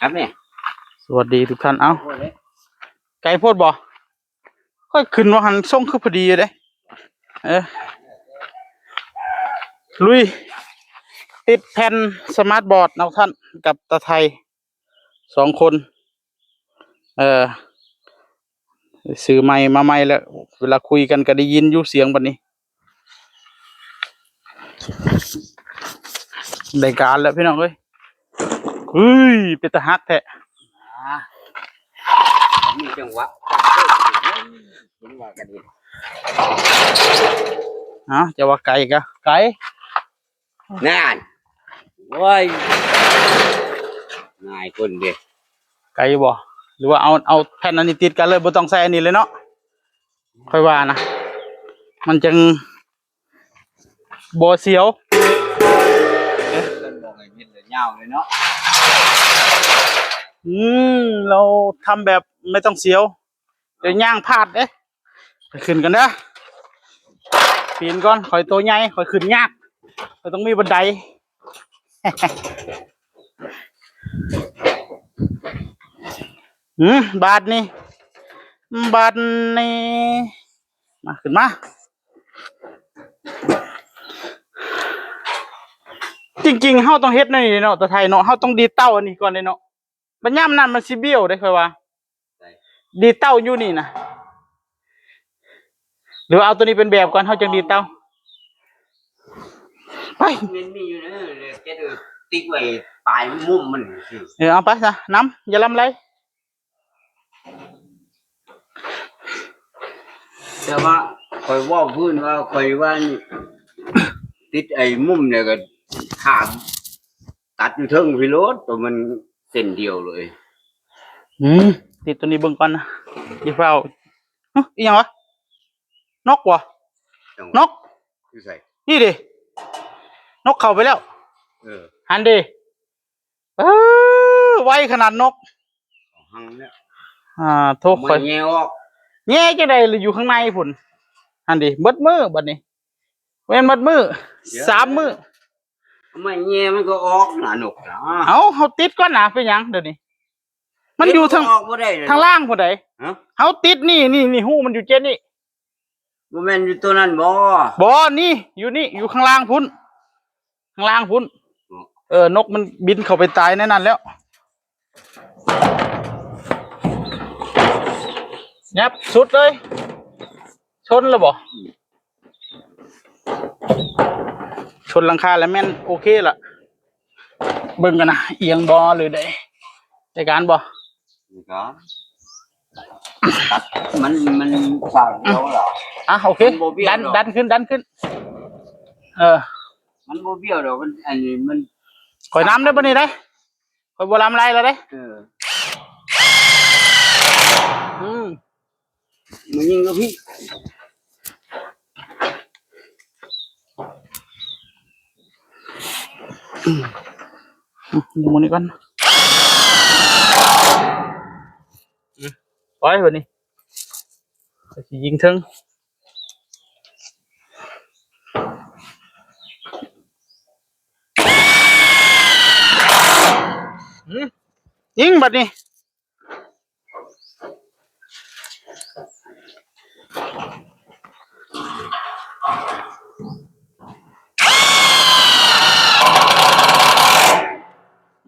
ຄັບນີ້ ສະຫວັດດີທຸກທ່ານ. ເອົ້າ ໂອ້ຍ ໄກໂພດບໍ່? ຂ້ອຍຂຶ້ນວ່າຫັ້ນ ຊົງຄືພໍດີຢູ່ເດ້. ເອີ ລຸຍ ຕິດແຜ່ນສະມາດບອດເນາະທ່ານ ກັບຕາໄທ ສອງຄົນ ເອີ ຊື້ໃໝ່ມາໃໝ່ແລ້ວ ເວລາຄຸຍກັນກໍໄດ້ຍິນຢູ່ສຽງບັດນີ້. ໄດ້ການແລ້ວພີ່ນ້ອງເອີຍ. ເຮີ້ຍ ເປັນຕາຮັກແທ້. ອ່າ ມີຈັງຫວະ ເຫັນວ່າກັນອີກ. ເອົ້າ ຈະວ່າໄກກໍໄກ. ນັ້ນ ໂອ້ຍ ງ່າຍຄົນເດ້. ໄກຢູ່ບໍ່? ຫຼືວ່າເອົາ ເອົາແຜ່ນອັນນີ້ຕິດກັນເລີຍ ບໍ່ຕ້ອງໃສ່ອັນນີ້ເລີຍເນາະ ຂ້ອຍວ່ານະ ມັນຈັ່ງບໍ່ສຽວ. ເອີ ເພິ່ນບອກໃຫ້ເຮັດແລ້ວຍາວເລີຍເນາະ. ອືມ ລາວທຳແບບໄມ່ຕ້ອງສຽວ ດຽວຍ່າງພາດເດ້. ຂ້ອຍຂຶ້ນກ່ອນເດີ ປີນກ່ອນ ຂ້ອຍໂຕໃຫຍ່ ຂ້ອຍຂຶ້ນຍາກ ຂ້ອຍຕ້ອງມີບັນໄດ. ຫືມ ບາດນີ້ ບາດນີ້ ມາ ຂຶ້ນມາ. ຈິງໆ ເຮົາຕ້ອງເຮັດແນວນີ້ເນາະ ຕາໄທເນາະ ເຮົາຕ້ອງດີດເຕົ້າອັນນີ້ກ່ອນເດ້ເນາະ. ບັດຍາມນັ້ນມັນຊິບ້ຽວເດ້ຂ້ອຍວ່າ. ໃສ? ດີດເຕົ້າຢູ່ນີ້ນະ ຫຼືວ່າເອົາຕົວນີ້ເປັນແບບກ່ອນ ເຮົາຈັ່ງດີດເຕົ້າ. ໄປ ມັນມີຢູ່ເດີ ເຈັດເອີ ຕິດໄວ້ປາຍມຸມມັນຊື່. ເອີ ເອົາໄປຊະ ນຳ ຢ່າລຳໄລ. ແຕ່ວ່າຂ້ອຍເວົ້າພື້ນວ່າ ຂ້ອຍວ່ານີ້ ຕິດໄອ້ມຸມແລ້ວກໍຂາດ ຕັດຢູ່ເທິງພີ້ໂລດ ໂຕມັນເສັ້ນດຽວເລີຍ. ອືມ ຕິດຕົວນີ້ເບິ່ງກ່ອນນະ ຢ່າຟ້າວ. ຫຶ ອີຫຍັງວະ? ນົກວະ? ຈັງຫວະ ນົກ ຢູ່ໃສ? ນີ້ເດ້ ນົກເຂົ້າໄປແລ້ວ. ເອີ ຫັ້ນເດ້. ເອີ ໄວຂະໜາດນົກ ເອົາຫັງແລ້ວ. ອ່າ ໂທ ຂ້ອຍແຍ່ອອກ ແຍ່ຈັ່ງໃດລະ ຢູ່ຂ້າງໃນພຸ້ນ. ຫັ້ນເດ້ ເບິດມື້ບັດນີ້ ແມ່ນໝົດມື້ ສາມມື້. ເອົາໄມ້ແຍ່ມັນກໍອອກນະນົກນະ. ເອົາ ເຮົາຕິດກ່ອນນະ ເປັນຫຍັງດຽວນີ້? ມັນຢູ່ທາງ ເຮັດບໍ່ໄດ້ເລີຍ ທາງລ່າງພຸ້ນໃດ. ຮະ? ເຮົາຕິດນີ້ ນີ້ ນີ້ ຮູມັນຢູ່ເຈນນີ້. ບໍ່ແມ່ນຢູ່ໂຕນັ້ນບໍ່? ບໍ່ ນີ້ ຢູ່ນີ້ ຢູ່ຂ້າງລ່າງພຸ້ນ. ຂ້າງລ່າງພຸ້ນ. ອໍ ເອີ ນົກມັນບິນເຂົ້າໄປຕາຍໃນນັ້ນແລ້ວ. ຫຍັບສຸດເລີຍ. ຊົນແລ້ວບໍ່? ອືມ ຊົນຫຼັງຄາແລ້ວແມ່ນໂອເຄລະ. ເບິ່ງກັນນະ ອຽງບໍ່ ຫຼືໃດ? ໄດ້ການບໍ່? ໄດ້ການ. ມັນ ມັນສາກດຽວລະ. ອ່ະ ໂອເຄ ມັນບໍ່ບ້ຽວ ດັນ ດອກ ດັນຂຶ້ນ ດັນຂຶ້ນ. ເອີ ມັນບໍ່ບ້ຽວດອກ ມັນ ອັນນີ້ມັນ ຂ້ອຍນຳເດ້ບັດນີ້ເດ້ ຂ້ອຍບໍ່ລຳໄລແລ້ວເດ້. ເອີ ອືມ ມາຍິງກັບພີ່ ອືມ ຍິງໝູ່ນີ້ກ່ອນ. ອືມ ໄປບັດນີ້ ຂ້ອຍຊິຍິງເທິງ. ຫືມ ຍິງບັດນີ້.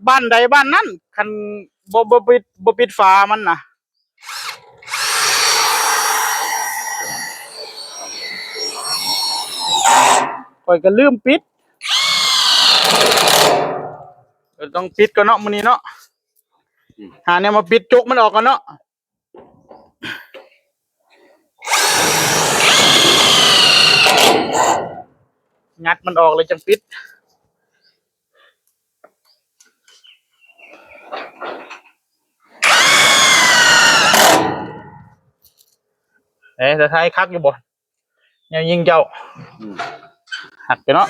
ບ້ານໃດບ້ານນັ້ນ ຄັນບໍ່ ບໍ່ປິດ ບໍ່ປິດຝາມັນນະ. ຂ້ອຍກໍລືມປິດ ກໍຕ້ອງປິດກ່ອນເນາະ ມື້ນີ້ເນາະ. ອືມ ຫາແນວມາປິດ ຈົກມັນອອກກ່ອນເນາະ. ງັດມັນອອກແລ້ວຈັ່ງປິດ. ເອີ ຕາໄທຄັກຢູ່ບໍ່ ແນວຍິງເຈົ້າ? ອືມ ຄັກຢູ່ເນາະ.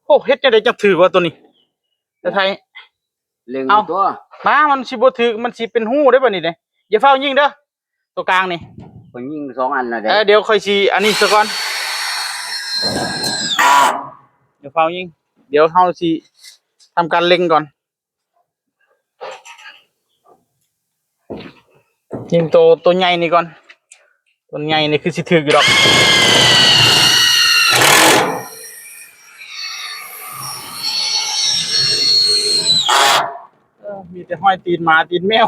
ໂອ້ ເຮັດຈັ່ງໃດຈັ່ງຖືກວະໂຕນີ້ ຕາໄທ? ເລັງ ເອົ້າ ຕົວະ ມາ ມັນຊິບໍ່ຖືກ ມັນຊິເປັນຮູເດ້ບັດນີ້ເດ້. ຢ່າຟ້າວຍິງເດີ ໂຕກາງນີ້ ຂ້ອຍຍິງສອງອັນແລ້ວເດ້. ເອີ ດຽວຂ້ອຍຊິອັນນີ້ສາກ່ອນ. ຢ່າຟ້າວຍິງ ດຽວເຮົາຊິທຳການເລັງກ່ອນ. ຍິງໂຕ ໂຕໃຫຍ່ນີ້ກ່ອນ. ໂຕໃຫຍ່ນີ້ຄືຊິຖືກຢູ່ດອກ. ເອີ ມີແຕ່ຮອຍຕີນໝາຕີນແມວ.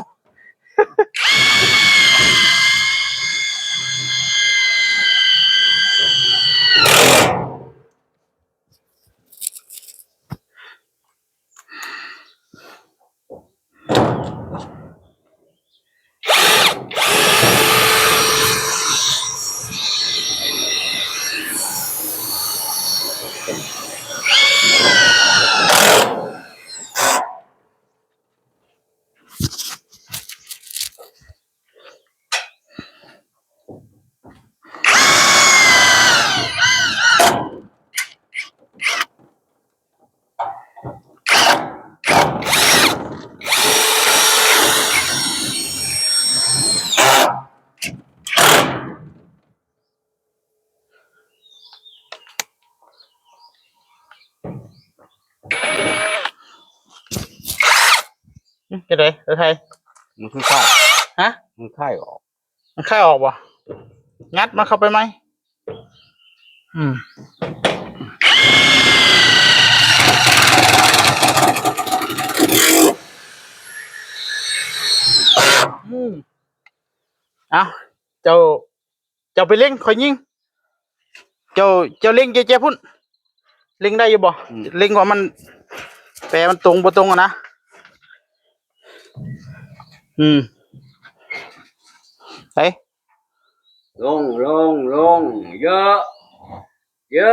ອືມ ຈັ່ງໃດ ເອີ ໄທ? ມັນຄືຄ້າຍ ຮະ? ມັນຄ້າຍອອກ ມັນຄ້າຍອອກບໍ່? ງັດມັນເຂົ້າໄປໃໝ່. ອືມ ອືມ ເອົາ ເຈົ້າ ເຈົ້າໄປເລັງ ຂ້ອຍຍິງ. ເຈົ້າ ເຈົ້າເລັງແຈໆພຸ້ນ ເລັງໄດ້ຢູ່ບໍ່? ອືມ ເລັງວ່າມັນ ແປມັນຕົງບໍ່ຕົງຫັ້ນນະ. ອືມ ໄປ ລົງ ລົງ ລົງ ເຢີະ ເຢີະ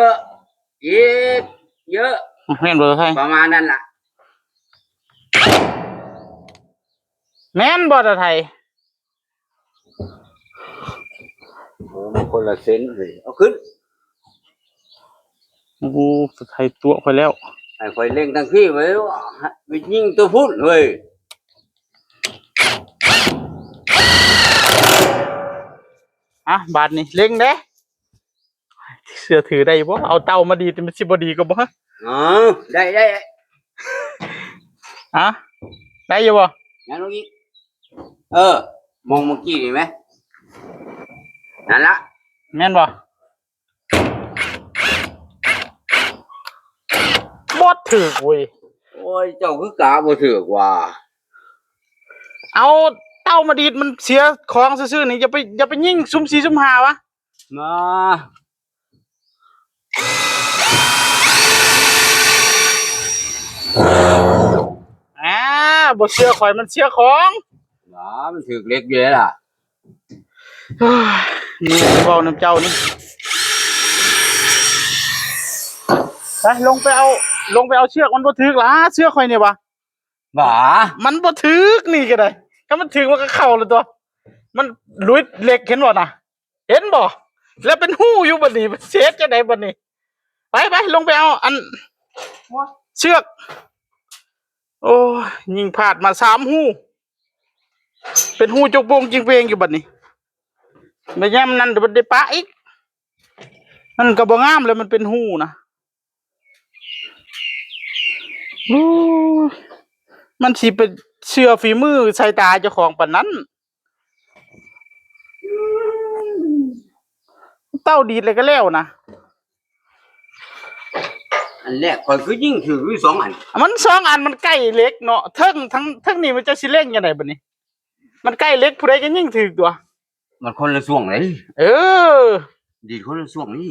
ອີກ ເຢີະ. ແມ່ນບໍ່ຕາໄທ? ປະມານນັ້ນລະ. ແມ່ນບໍ່ຕາໄທ? ໂອ້ ມັນຄົນລະເຊັນເລີຍ ເອົາຂຶ້ນ. ໂອ້ ຕາໄທຕົວະຂ້ອຍແລ້ວ ໃຫ້ຂ້ອຍເລັງທາງພີ້ໄວ້ ໄປຍິງຕົວພຸ້ນເວີຍ. ອ່ະ ບາດນີ້ເລັງເດ້. ເຊື່ອຖືໄດ້ຢູ່ບໍ່? ເອົາເຕົ້າມາດີດ ມັນຊິບໍ່ດີກວ່າບໍ່? ອໍ ໄດ້ ໄດ້ ໄດ້. ຮະ? ໄດ້ຢູ່ບໍ່? ຍັງລົງອີກ. ເອີ ມອງເມື່ອກີ້ນີ້ແມ? ນັ້ນລະ. ແມ່ນບໍ່? ບໍ່ຖືກເວີຍ. ໂອ້ຍ ເຈົ້າຄືກະບໍ່ຖືກວ່າ. ເອົາເຕົ້າມາດີດ ມັນເສຍຂອງຊື່ໆນີ້. ຢ່າໄປ ຢ່າໄປຍິງສຸ່ມສີ່ສຸ່ມຫ້າວະ. ມາ ອ່າ ບໍ່ເຊື່ອຂ້ອຍ ມັນເສຍຂອງ. ຫວາ ມັນຖືກເຫຼັກຢູ່ເດ້ລະ. ເອີຍ ນີ້ເວົ້ານຳເຈົ້ານີ້. ໄປ ລົງໄປເອົາ ລົງໄປເອົາເຊືອກ ມັນບໍ່ຖືກລະ ເຊືອກຂ້ອຍນີ້ຫວາ. ຫວາ ມັນບໍ່ຖືກ ນີ້ກໍໄດ້. ຄັນມັນຖືກ ມັນກໍເຂົ້າແລ້ວຕົວະ. ມັນຫຼຸດເຫຼັກ ເຫັນບໍ່ນະ? ເຫັນບໍ່? ແລ້ວເປັນຮູຢູ່ບັດນີ້ ເສຍຈັ່ງໃດບັດນີ້? ໄປ ໄປ ລົງໄປເອົາອັນເຊືອກ. ໂອ້ຍ ຍິງພາດມາສາມຮູ ເປັນຮູຈົກໂປ່ງຈິງເປງຢູ່ບັດນີ້. ແມ່ນຍາມນັ້ນໄດ້ປະອີກ. ມັນກໍບໍ່ງາມແລ້ວ ມັນເປັນຮູນະ. ໂອ້ຍ ມັນຊິໄປເຊື່ອຝີມືສາຍຕາເຈົ້າຂອງປານນັ້ນ. ເຕົ້າດີດແລ້ວກໍແລ້ວນະ. ອັນແລກຂ້ອຍຄືຍິງຖືກຢູ່ສອງອັນ. ມັນສອງອັນ ມັນໃກ້ເຫຼັກເນາະ. ເທິງ ທັງເທິງນີ້ ມັນຈະຊິເລັງຈັ່ງໃດບັດນີ້? ມັນໃກ້ເຫຼັກ ຜູ້ໃດກໍຍິງຖືກຕົວະ. ມັນຄົນລະຊ່ວງເດ້. ເອີ ດີດຄົນລະຊ່ວງນີ້.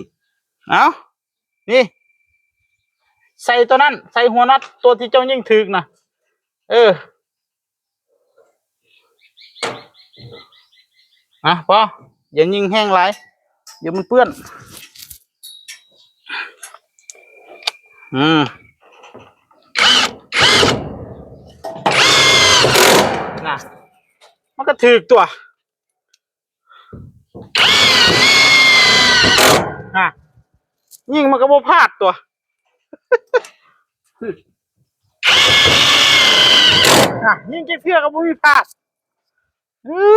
ເອົາ ນີ້ ໃສ່ຕົວນັ້ນ ໃສ່ຫົວນັອດຕົວທີ່ເຈົ້າຍິງຖືກນະ. ເອີ ອ່ະ ພໍ ຢ່າຍິງແຮງຫຼາຍ ດຽວມັນເປື້ອນ. ອືມ ນະ ມັນກໍຖືກຕົວະ. ນະ ຍິງມັນກໍບໍ່ພາດຕົວະ. ນະ ຍິງຈັກເທື່ອກໍບໍ່ມີພາດ. ເຮີ້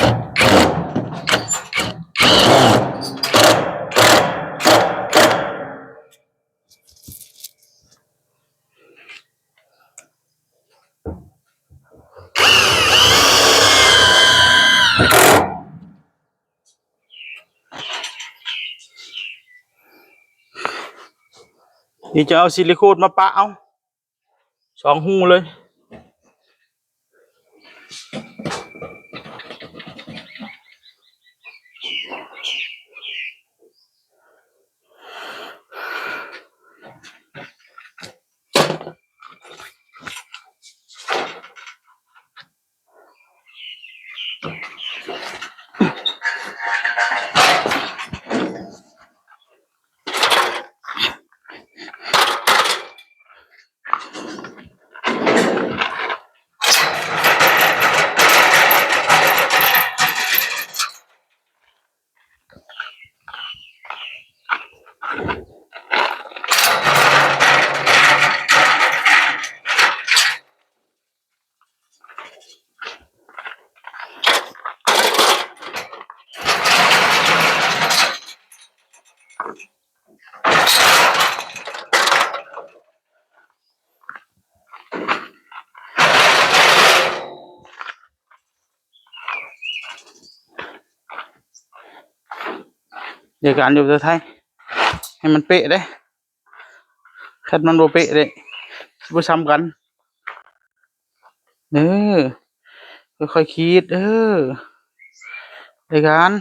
ຍ. ນີ້ຈະເອົາຊິລິໂຄນມາປະເອົາ ສອງຮູເລີຍ. ເດີການຢູ່ປະເທດໄທ ໃຫ້ມັນເປະເດ້. ຄັນມັນບໍ່ເປະເດ້ ບໍ່ຊ່ຳກັນ. ເອີ ຄ່ອຍໆຄິດເດີ ໃນການ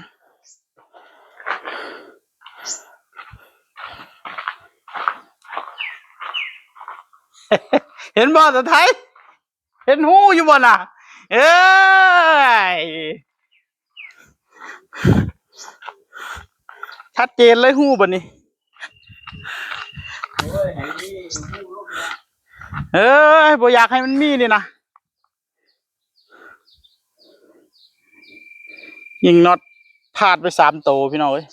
ເຫັນບໍ່ ສາວໄທ? ເຫັນຮູຢູ່ບໍ່ນະ? ເອີຍ ຊັດເຈນເລີຍຮູບັດນີ້. ເອີຍ ບໍ່ຢາກໃຫ້ມັນມີນີ້ນະ. ຍິງນັອດພາດໄປສາມໂຕພີ່ນ້ອງເອີຍ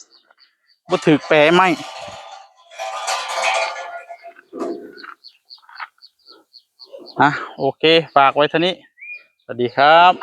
ບໍ່ຖືກແປໄມ້. ອ່ະ ໂອເຄ ຝາກໄວ້ເທົ່ານີ້ ສະຫວັດດີຄັບ.